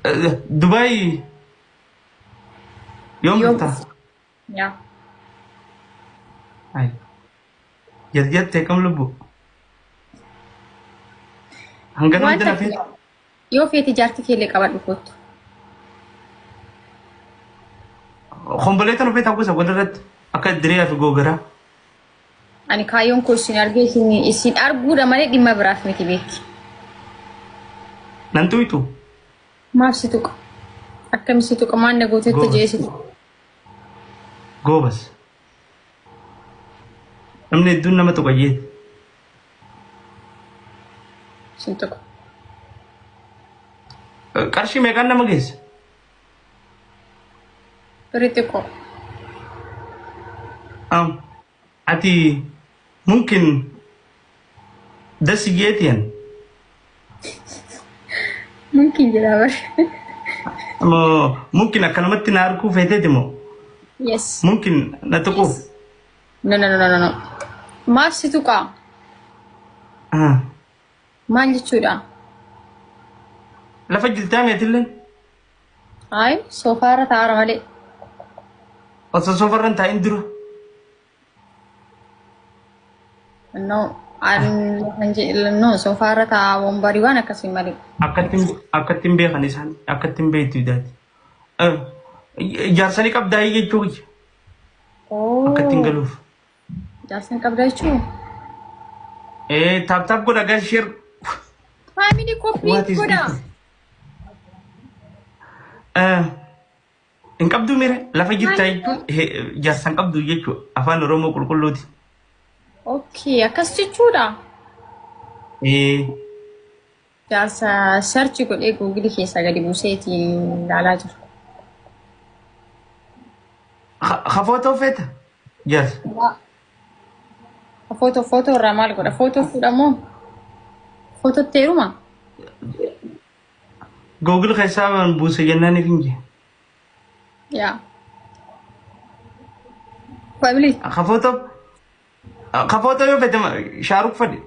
Dubaay yoom Yoom dhufta? dhufu? Yaa. Ay. Jarjartee kam lubbu? Hangana Waan hunda na takka feeta? yoo feete jaartii keellee qabadhu kottu. Komboleeta nu feeta gosa walirratti akka diriyaa fi googaraa. Ani kaayyoon koo isin argee isin arguudha malee dhimma biraaf miti beekti. Nan tuytu. Maaf si tuqa? Akkami si tuqa? Maal na gootetti Goobas. jee si tuqa? Goobas. Namni hedduun nama tuqa jee. Sin tuqa. Qarshii meeqaan nama geessa? Firii xiqqoo. Ati mumkin dasi jeetiyan. Mumkin jedhaa bar. Moo mumkin akkanumatti na arguu feeteeti moo? Yes. Mumkin na tuquuf. No, no, no, no, no. Maaf si tuqaa? Ah. Maal jechuudha? Lafa jirtaa meetillee? Ayi soofaarra taa'aara malee. Osoo soofarra hin taa'in dura. No, no soofaarra taa'aa wombarii waan akkasii malee. Akkatti hin beekan isaan akkatti hin beektu idaati. Jaarsanii qabdaa jechuu kiyya. Akkatti hin galuuf. Jaarsan qabda jechuu? Taap taap godha guys share. Family copy What is godha. this? Hin qabdu mire lafa jirtaa jechuun jaarsa hin qabdu jechuudha afaan Oromoo qulqulluuti. Okay, akkas jechuudha. Eh, Jaarsa search godhee Google keessaa gadi buuseetiin ilaalaa jira. Ka footoo feeta jaarsa. Footoo footoo irraa maal godha? Footoo fuudhamoo? Footootti heeruma? Google keessaa waan buuse jennaan hin jee. Yaa. Family. Ka footoo yoo fete Shaaruk fadhi.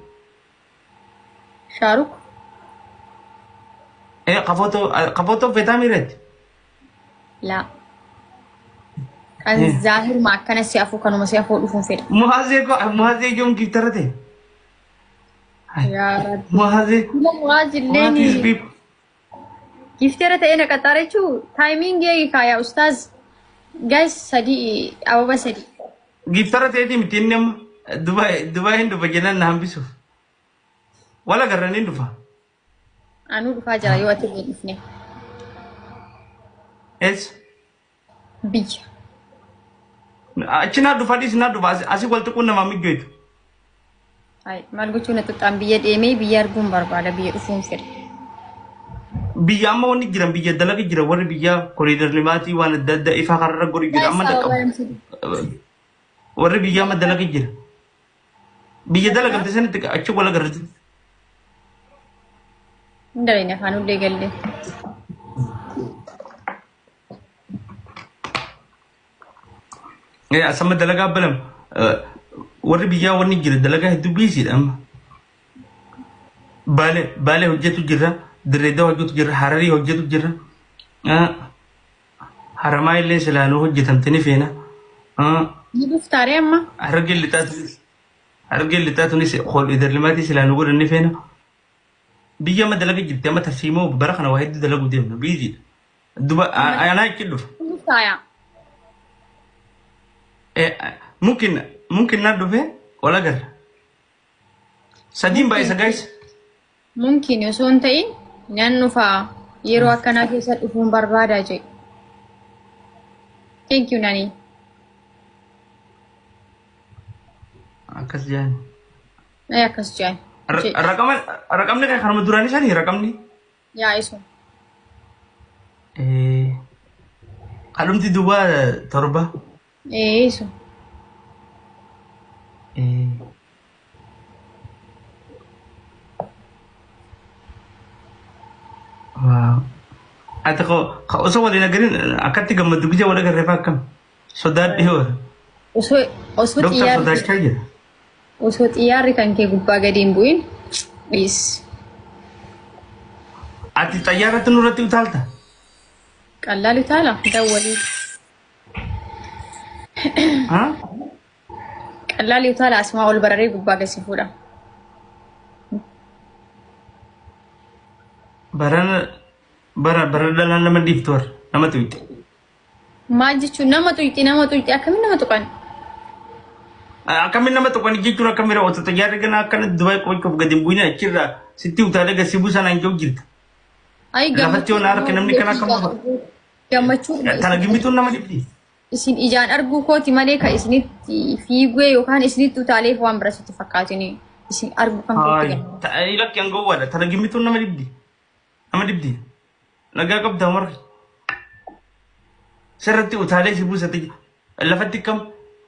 Shaaruk. Ka footoo feetaa miiretti. Laa. Kan zaahiruma akkana si afuu kanuma si afuu dhufuun fedha. Muhaazee ko muhaazee joom giftara ta'e. Yaa Rabbi. Muhaazee. Kuma muhaazillee What is people? Giftera ta'ee na qaxxaara jechuun taayimiingii eegi kaayaa ustaaz. Guys sadii ababa sadii. Giftara ta'eeti miti inni amma Dubaay Dubaay hin dhufa jennaan na hambisuuf. Wala garran hin dhufa. Anuu dhufaa jira yoo ati hin dhufne. Eessa? Biyya. Achi naa dhufa dhiisi naa dhufa asii wal tuquun namaa mijjoitu. Ay, maal gochuu na xuxxaan biyya deemee biyya arguun barbaada biyya dhufuun fedha. Biyya amma wanni jiran biyya dalaga jira warri biyya koriidar limaatii waan adda addaa ifaa kararra godhu jira amma dhaqqabu. Warri biyya amma dalaga jira. Biyya dalagamte sanitti achi wal agarra. Hin dalayne afaan ullee galle. Asama dalagaa balam warri biyyaa wanni jira dalagaa hedduu biisiidha amma. Baalee Baalee hojjetu jira, Dirreedaa hojjetu jira, Hararii hojjetu jira. Haramaa illee silaanuu hojjetamte ni feena. Ni dhuftaaree amma? Harargeen lixaa tunis Harargeen lixaa tunis koriidar limaatii silaanuu godhan ni feena. Biyya amma dalaga jirti amma tarsiimoo bara kana waa hedduu dalaguu deemna biiziidha. Duba anaa achi dhufa. Ni dhuftaayaa? Mumkin mumkin na dhufe wal agarra. Sadiin baay'isa guys. Mumkin osoo hin ta'in nan dhufaa yeroo akkanaa keessa dhufuun barbaadaa jedhe. Thank you Nani. Akkas jedhan. Ee akkas jedhan. Raqama raqamni kan kanuma duraanii sanii raqamni. Yaa isu. Kadhumti duwwaa 7. Ee isu. Waaw. Ati ko ka osoo waliin agarin akkatti gammaddu gizee wal agarree fa'aa akkam? Sodaadhee hoo? Osoo Doktar xiyyaarri sodaachaa jira. Osoo xiyyaarri kan kee gubbaa gadi hin bu'in dhiis. Ati xayyaarratti nurratti utaalta? Qallaalu taala dawwalii. Haa? Qallaalu taala asumaa ol bararee gubbaa gasi fuudha. Barana bara bara dhalaan nama dhiiftu warra nama tuyxe. Maal jechuun nama tuyxi nama tuyxi akkamiin nama tuqan? Akkamiin nama tuqan jechuun akkamiin otoo xayyaarri ganaa akkana Dubaay qofachuuf gadi hin bu'in achirraa sitti utaalee gadi si buusan jiru jirta. Ayi Lafatti yoo na harka namni kana akkam qofa. Gammachuu Tana gimmituun nama dhibdi. Isin ijaan arguu kooti malee kan isinitti fiigee yookaan isinitti utaaleef waan bira sitti fakkaatini isin arguu kan kootti gammachuu. Ta'ee lakki an gowwaadha. Tana gimmituun nama dhibdi. Nama dhibdi. Nagaa qabdaa marri. Sirratti utaalee si buusate lafatti kam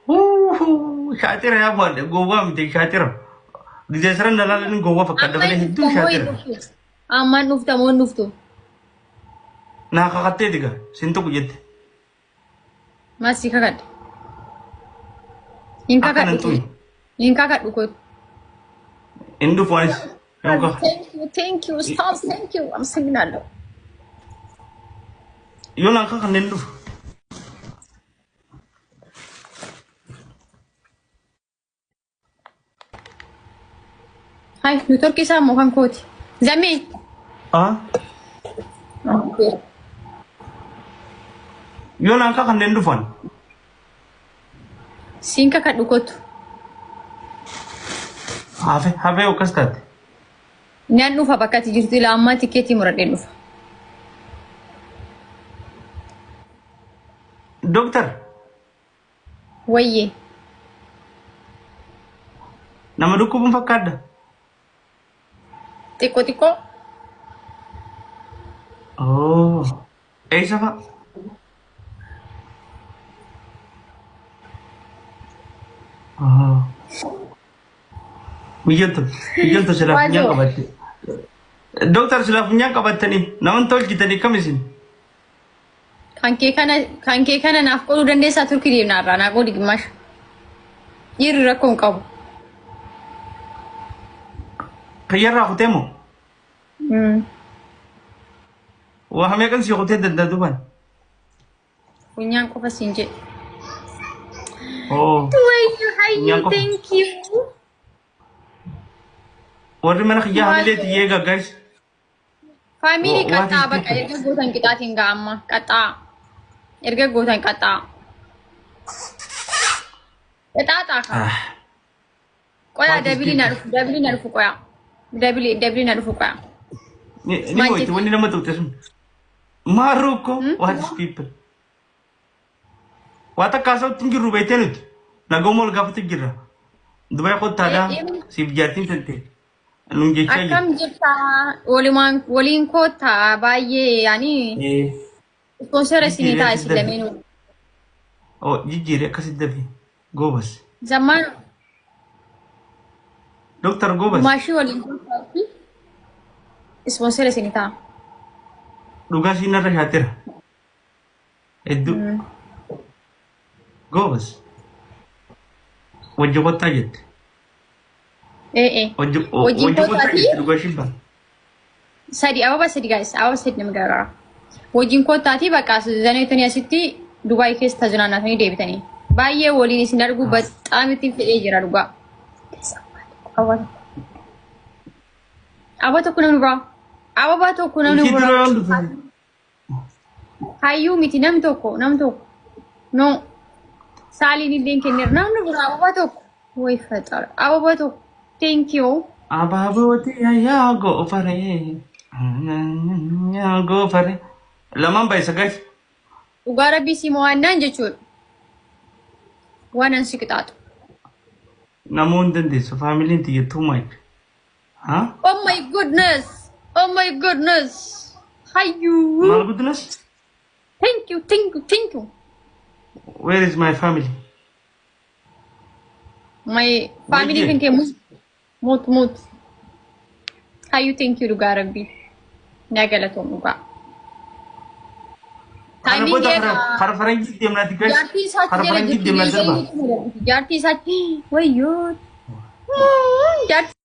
huuhuu shaatira yaa bu'aadha gowwaa miti shaatira. Gizee sirra na laalanii gowwaa fakkaata malee hedduu shaatira. Ammaan dhufta moo hin dhuftu? Naa kakattee diga sin tuqu jette. Maal si kakadhe? Hin Akka nan kakadhu. tuqne. Hin kakadhu kootu. Hin dhufu anis. Yookaan Thank you, thank you, stop, thank you. አመሰግናለሁ። yoo naan kakanne hin dhufu. Hai, network isaa immoo kan kooti. Zamee. Ah. Yoo naan kakanne hin dhufan. Siin kakadhu kootu. Hafe hafee akkas taate. Nan dhufa bakka ati jirtu ilaa ammaa tikeetii muradheen dhufa. Dooktar Wayyee. Nama dhukkubuun fakkaadda. Xiqqoo xiqqoo. Oh. Eessa fa'a? Oh. Miyyattu miyyattu silaa funyaan Waajoo. qabatte. Dooktar silaa funyaan qabattanii nama tolchitanii kam isin? Kan kee kana naaf qooduu dandeessaa? Turkii deemna irraa naa qoodi gimmaasha. Dhiirri rakkoo hin qabu. Kiyyarraa kutee moo? Waa meeqan si kutee danda'a duubaan? Funyaan qofa siin jedhe. Oh. Wayyo hayyu. Funyaan qofa. Thank you. Warri mana kiyyaa hamilee tiyyee eegaa guys. Family What is qaxxaa bakka different? erga gootan qixaatiin ga'a amma qaxxaa. Erga gootan qaxxaa. Qixaaxaa kaa. Ah. Qoyaa What is dabilii na different? dhufu dabilii na dhufu qoyaa. Dabilii dabilii na dhufu qoyaa. Ni Maal mo'iti jette? wanni nama tuqxe sun. Maaruu what is people? Waa takka haasa'utti hin jirru beektee nuti. Nagoo ol gaafatu jirra. Dubai kottaadhaa siif jaartiin tante. Nuun jechaa jiru. Akkam jirta? Walumaan waliin koottaa baay'ee yaani sponsor isinii ta'a isin lameenuu. Oh, jijjiire akkasitti dafi. Goobas. Zammaan Dooktar Goobas. Maashii waliin koottaa sponsor isinii ta'a. Dhugaa siin narra shaatira. Hedduu. Goobas. Wajji kottaa jette. Ee ee. Wajji Wajjin wajji kottaa kottaatii jette dhugaa shibbaa. Sadi ababa sadi guys, ababa sadi nama gargaara. Wajjin kottaatii bakka zaneetanii asitti Dubaay keessa tajaajilanii deebitanii. Baay'ee waliin isin arguu baxaam itti fedhee jira dhugaa. Ababa Ababa tokko namni biraa. Ababa tokko namni Ishii dura biraa. yoon dhufe. Hayyuu miti, namni tokko namni tokko. No. Saaliin illee kenneera namni biraa ababa tokko. Way faxara. Ababa tokko. Thank you. Abaabooti yaa goofaree. Yaa goofaree. Lamaan baay'isa guys. Dhugaa rabbii si mo'annaan jechuudha. Waan an si qixaaxu. Namoonni dandeessu faamiliin tiyya too much. Huh? Oh my goodness! Oh my goodness! Hayyuu! Maal goodness? Thank you, thank you, thank you. Where is my family? My family Wayye. kan kee mut mut. Hayyuu, thank you dhugaa rabbii. Na galatoom dhugaa. Kana Timing booda kara faranjii deemnaati guys. Jaartii isaatti Kara jala faranjii jirti. deemnaa darba. Jaartii isaatti wayyoo. Jaartii